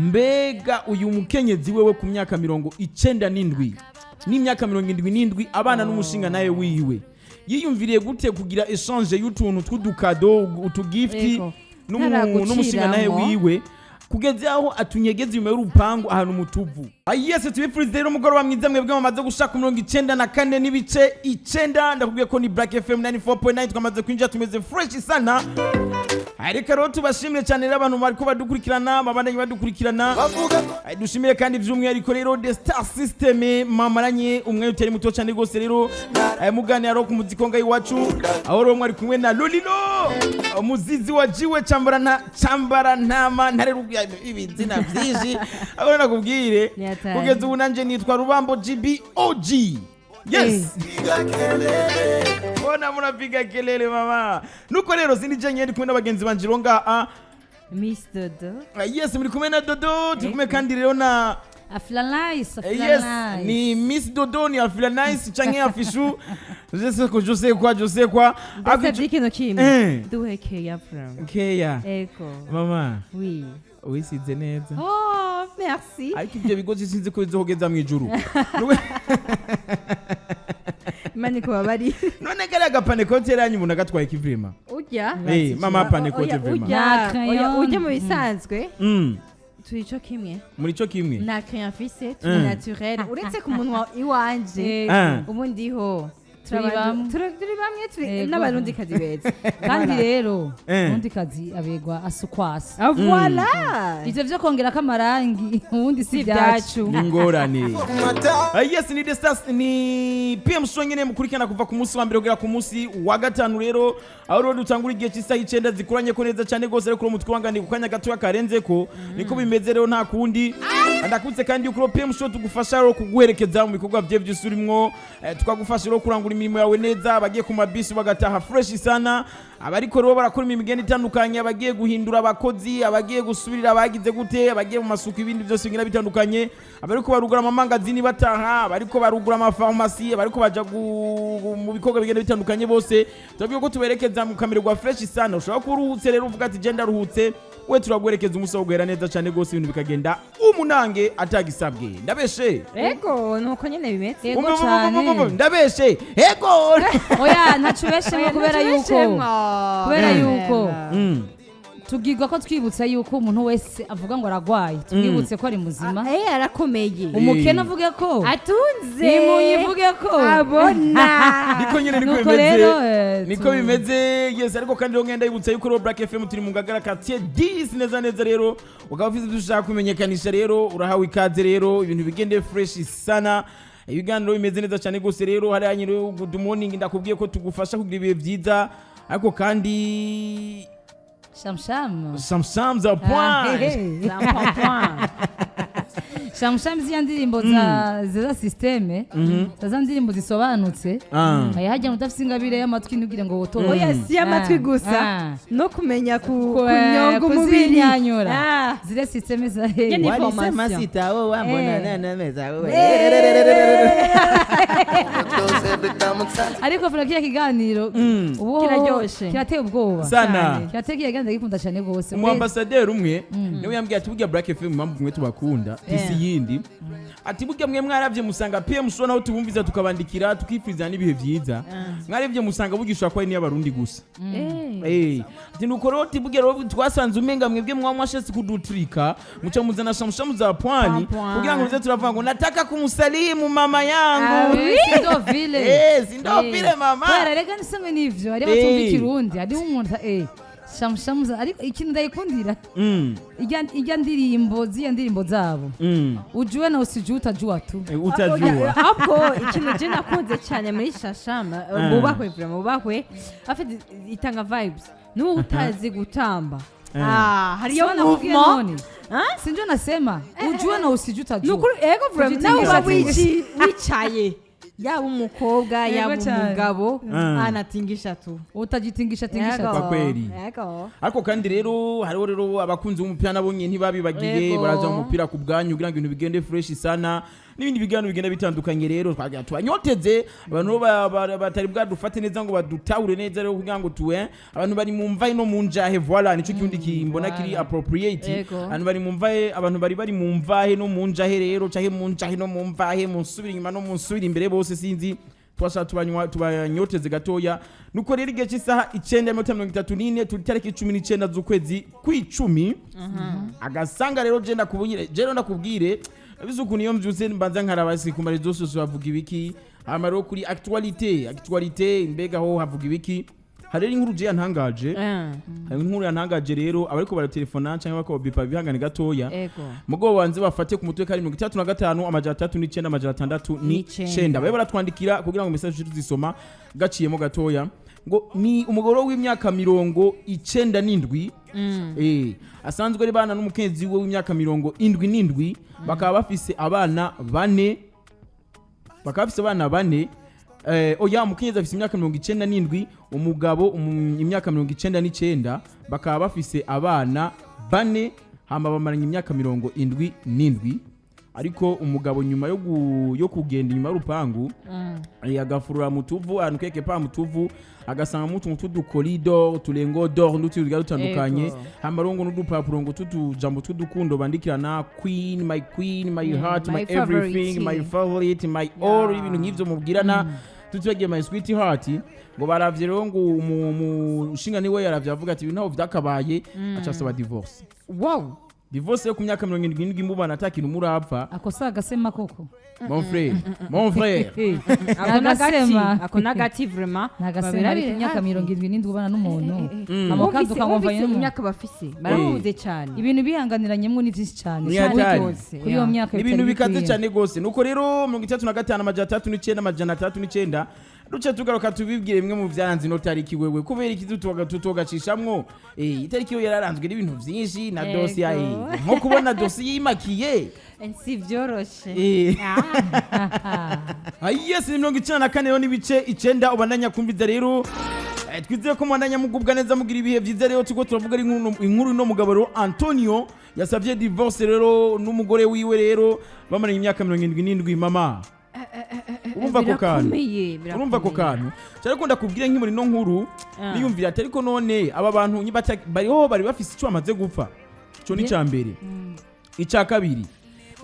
Mbega uyu mukenyezi wewe ku myaka 97 n'imyaka 77 abana n'umushinga nawe wiwe, yiyumviriye gute kugira échange y'utuntu tw'udukado, utugifti n'umushinga nawe Ntaraguciramwo. wiwe, kugeza aho atunyegeza inyuma y'urupangu ahantu mu tuvu? Yes, tubifurize rero umugoroba mwiza mwebwe mumaze gushaka 94.9. Ndakubwiye ko ni Black FM 94.9, twamaze kwinjira, tumeze fresh sana. Reka rero tubashimire cyane rero abantu bariko badukurikirana, babandanye badukurikirana. Dushimire kandi by'umwihariko rero The Star System, mamaranye umwe utari muto cyane rwose rero. Muganira rero ku muziki nga iwacu, aho rero mwari kumwe na Lolilo, umuzizi wa jiwe chambara nta chambara ntama ntare, ibizina byinshi aho nakubwire. Ni hatari. Kugeza ubu nanje nitwa Rubambo GB OG. Yes, bona munapiga kelele mama. Nuko rero sindi jenye, ndi kumwe n'abagenzi banje rero ngaha. Miss Dodo. Yes, muri kumwe na Dodo, turi kumwe kandi rero na Afilanice. Yes, ni Miss Dodo, ni Afila Nice canke Afishu, je sais quoi, je sais quoi, je sais quoi. Ndasabye ikintu kimwe. Duhe keya from. Keya. Ego. Mama. Oui. Wisize neza. Oh, merci. Ariko ibyo bigozi sinzi ko bizohogeza mu ijuru. Imana ikubabari. None kariya gapanekote yanyu umuntu agatwaye k'ivrema? Urya. Mama, panekote Oya, vraiment. urya, Na crayon. oya, urya mu bisanzwe turi ico kimwe. Muri cyo kimwe. Nta crayon mfise, turi naturel, uretse ku munwa iwanje. Ubundi ho Turi bamwe. turi bamwe, turi n'abarundi kazi beza. Kandi rero ubundi kazi abegwa asukwasa. Ah, voilà. Ivyo vyo kongerako amarangi ubundi si Si ibyacu. ibyacu. Ni ingorane. Yes, ni The Stars, ni PM Show nyene mukurikirana kuva ku munsi wa mbere kugera ku munsi wa gatanu rero, aho rero dutangura igihe cy'isaha 9 zikuranye ko neza cyane rwose. Ariko umutwe wanganiye ku kanya gatoya karenze ko niko bimeze rero, nta kundi. Ndakutse kandi yuko PM Show tugufasha rero kuguherekeza mu bikorwa bye byose urimwo, tukagufasha rero kurangura imirimo yawe neza, abagiye ku mabisi bagataha fresh sana, abariko rero barakora imirimo igenda itandukanye, abagiye guhindura abakozi, abagiye gusubirira, abagize gute, abagiye mu masuku, ibindi byose bigenda bitandukanye, abariko barugura amamangazini bataha, abariko barugura amafarumasi, abariko baja mu bikorwa bigenda bitandukanye, bose turabwiye ko tuberekeza mu kamererwa fresh sana. Ushobora kuba uruhutse rero, uvuga ati je ndaruhutse, we turaguherekeza umunsi wo guhera neza cyane rwose, ibintu bikagenda umunange atagisabwe. Ndabeshe? Ego, nuko nyene bimeze. Ego Umva, umva, umva, umva, cane. Ndabeshe? Ego. Oya, ntaco ubeshemwo, kubera yuko tubwirwa ko twibutsa yuko umuntu wese avuga ngo aragwaye, tumwibutse ko ari muzima. Arakomeye. Umukene avuge ko atunze. Imunyi ivuge ko abona. Niko nyine, niko Nuko bimeze. rero, Niko bimeze, yes. Ariko kandi rero ngenda yibutsa yuko rero Black FM turi mu Ngagara quartier 10 neza neza. Rero ukaba ufite ibyo ushaka kumenyekanisha, rero urahawe ikaze rero, ibintu bigende fresh sana, ibiganiro bimeze neza cyane rwose. Rero hariya nyine good morning, ndakubwiye ko tugufasha kugira ibihe byiza, ariko kandi Shamsham. Samsam za point. Shamsham, ziriya ndirimbo za système, za ndirimbo zisobanutse. Aya hajya udafite ingabire y'amatwi ntugire ngo wotore. Oya, si y'amatwi gusa, no kumenya kunyonga umubiri. Kuzinyanyura. Zile système za Nyene Walisema information. sitaoa, mbona nana wewe? Ariko fura kiriya kiganiro ubu Kiraryoshe. kirateye ubwoba. Sana. Kirateye, kiriya kiganiro ndagikunda cyane rwose. Umu ambassadeur umwe niwe yambwiye ati burya Black FM impamvu mwe tubakunda isi yindi, ati burya mwe mwaravye musanga PM Show naho tubumviza, tukabandikira, tukifuriza n'ibihe vyiza, mwaravye musanga burya ushobora kuba ari n'iy'abarundi gusa. Ati nuko rero burya rero twasanze umenga mwebwe mwa mwashetse kudutrika, muca muzana shamushamu za pwani Pwani. kugira ngo muze turavuga ngo nataka kumsalimu mama yangu. Si ndo vile. Si ndo vile mama. Kubera rega nisemwe n'ivyo hariho abatumva ikirundi, hariho umuntu shamushamu ariko ikintu ndayikundira ijya ndirimbo, z'iyo ndirimbo zabo, ujue na usijue utajua tu. Utajua. Ahubwo ikintu je nakunze cyane muri shashama, bubahwe vraiment, bubahwe, afite itanga vibes n'uwo utazi gutamba. Ah, hariyo Sio nakubwiye movement. none. Ah? Sinjo nasema ujue na usijue utajua. Nukuri, ego vraiment, nawe uba Kujitingisha. wicaye, yaba umukobwa, Yego yaba cyane. umugabo, anatingisha tu. Utajitingisha tingisha Yego. tu. Kwa kweli. Yego. Ariko kandi rero hariho rero abakunzi b'umupira nabo nyine ntibabibagiye. Yego. Baraza mu mupira ku bwanyu kugira ngo ibintu bigende fresh sana. N'ibindi biganiro bigenda bitandukanye. Rero twagira tubanyoteze abantu batari bwadufate neza ngo badutahure neza rero, kugira ngo tuwe abantu bari mu mvahe no mu njahe. Voilà, nico kirundi kimbona kiri Voilà. appropriate. Ego. Abantu bari mu mvahe, abantu bari mu mvahe no mu njahe rero, canke mu njahe no mu mvahe, mu nsubira inyuma no mu nsubira imbere, bose sinzi, twashaka tubanywa tubanyoteze gatoya. Nuko rero igihe cy'isaha 9:34, turi tariki 19 z'ukwezi kw'icumi. Agasanga rero je ndakubwire, je rero ndakubwire bize ukuntu iyo mvyutse mbanza nkaraba ku ma réseaux sociaux havuga ibiki. Hama rero kuri actualité mbega ho havuga ibiki? Hari rero inkuru je yantangaje. Hari inkuru yantangaje rero, abariko baratelefona canke bariko bipa bihangane gatoya. Mugo banze bafate ku mutwe kari 35 309 609, babe baratwandikira kugira ngo message tuzisoma gaciyemo gatoya. Ngo ni umugore w'imyaka 97, asanzwe ari bana n'umukenzi we w'imyaka 77, bakaba bafise abana bane, bakaba bafise abana bane. Oya, umukenyezi afise imyaka 97, umugabo imyaka 99, bakaba bafise abana bane. Hama bamaranye imyaka 77, ariko umugabo nyuma yo kugenda inyuma y'urupangu, agafurura mu tuvu ahantu keke pa mu tuvu, agasanga utuntu tw'udukorido, uturengo d'or n'utundi tugiye dutandukanye. Hama rero ngo n'udupapuro ngo tw'utujambo tw'udukundo bandikirana: "Queen, my queen, my heart, my my favorite. everything, my favorite, my all", ibintu nk'ivyo mubwirana, tutibagiye "my sweet heart". Ngo baravye rero ngo umushinga niwe yaravye avuga ati ibintu ntaho vyakabaye, aca asaba divorce. Divorce yo ku myaka 77 mubana ata kintu murapfa. Ako si agasema koko? Mon frère, mon frère. Ako n'agati. Agasema. Ako n'agati vraiment. Ni agasema, ariko imyaka 77 ubana n'umuntu amakazi Wumvise ukamwumva wumvise n'umuntu. Imyaka bafise, barahuze cyane. Ibintu bihanganiranyemo ni byinshi cyane. Ni hatari. Rwose, Kuri iyo myaka Ni ibintu bitari bikaze bikwiye. cyane rwose. Nuko rero 35 309 609, duce tugaruka tubibwire bimwe mu byaranze ino tariki. Wewe kubera iki tutogacishamwo? Itariki yo yararanzwe n'ibintu byinshi na dosiye, nko kubona dosiye yimakiye. Si byoroshe. Ah, yes, ni 94 rero n'ibice 9 ubandanya kumviza rero. Twizeye ko mubandanya mugubwa neza, mugira ibihe byiza. Rero turiko turavuga ari inkuru ino mugabo rero Antonio yasabye divorce rero n'umugore wiwe rero bamaranye imyaka 77. Mama, urumva ako kantu? Birakomeye. Urumva ako kantu cyane ko ndakubwira nk'imuri no nkuru niyumvira ati ariko none aba bantu bariho bari bafise icyo bamaze gupfa? Ico ni icya mbere. Icya kabiri,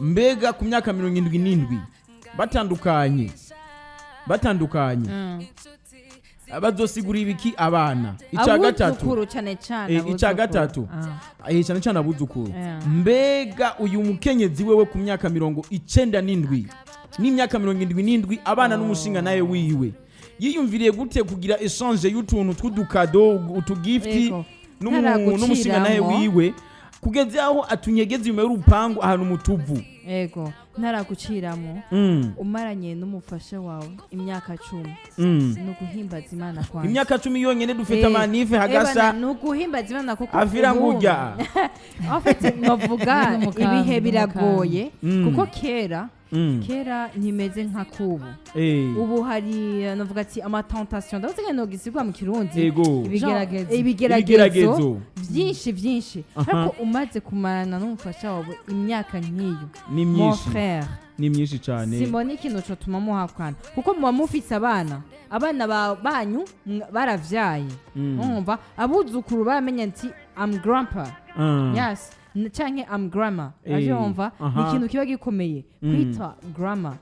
mbega ku myaka 77 batandukanye bazosigura ibiki abana? Icya gatatu, Abuzukuru cyane cyane. Icya Abuzukuru. gatatu, cyane cyane abuzukuru. Mbega uyu mukenyezi wewe ku myaka 97 n'imyaka 77 abana n'umushinga nawe wiwe, yiyumviriye gute kugira échange y'utuntu tw'udukado, utugifti n'umushinga nawe Ntaraguciramo. wiwe, kugeza aho atunyegeza inyuma y'urupangu ahantu mu tuvu? Ego, ntaraguciramo. Umaranye n'umufasha wawe imyaka 10, ni uguhimbaza Imana kwanjye. Imyaka 10 yonyene dufite amanife hagasha. Ebana, ni uguhimbaza Imana kuko Avira ngurya. En fait, novuga ibihe biragoye, kuko kera kera ntimeze nka kubu. Ubu hari novuga ati ama tentation, ndavuze ngo nogisigwa mu Kirundi. Ibigeragezo. Ibigeragezo. Ibigeragezo. Byinshi byinshi. Ariko umaze kumarana n'umufasha wawe imyaka nk'iyo, Ni mon myinshi. frère, Ni myinshi cyane. simbona ikintu cotuma muhakwana, kuko muba mufise abana, abana banyu baravyaye. Urumva abuzukuru baramenya nti "I'm grandpa", yes, canke "I'm grandma". Avyumva, ni ikintu kiba gikomeye kwita grandma.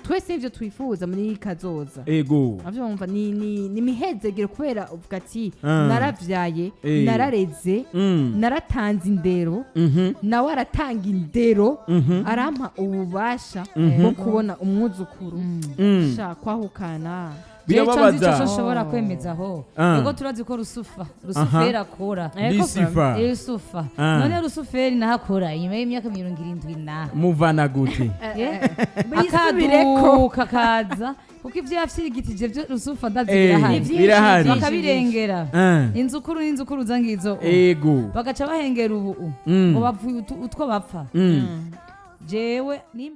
Twese nivyo twifuza muri kazoza. Avyumva, ni imihezegero, kubera uvuga ati naravyaye, narareze, naratanze indero, nawe aratanga indero, arampa ububasha bwo kubona umwuzukuru. Sha, kwahukana. Birababaza. Icyo nshobora kwemeza aho, ego, turazi ko Rusufa, Rusuferi akora. Lucifer. Rusufa. None Rusuferi naho akora inyuma y'imyaka 70 na Muvana gute? Bisubireko. Akaduka kaza, kuko ibyo yafyirigitije byo Rusufa ndazi birahari. Birahari. Bakabirengera. Inzukuru n'inzukuru za ngizo, bagaca bahengera ubu ngo bapfuye utwo bapfa. Jewe nimba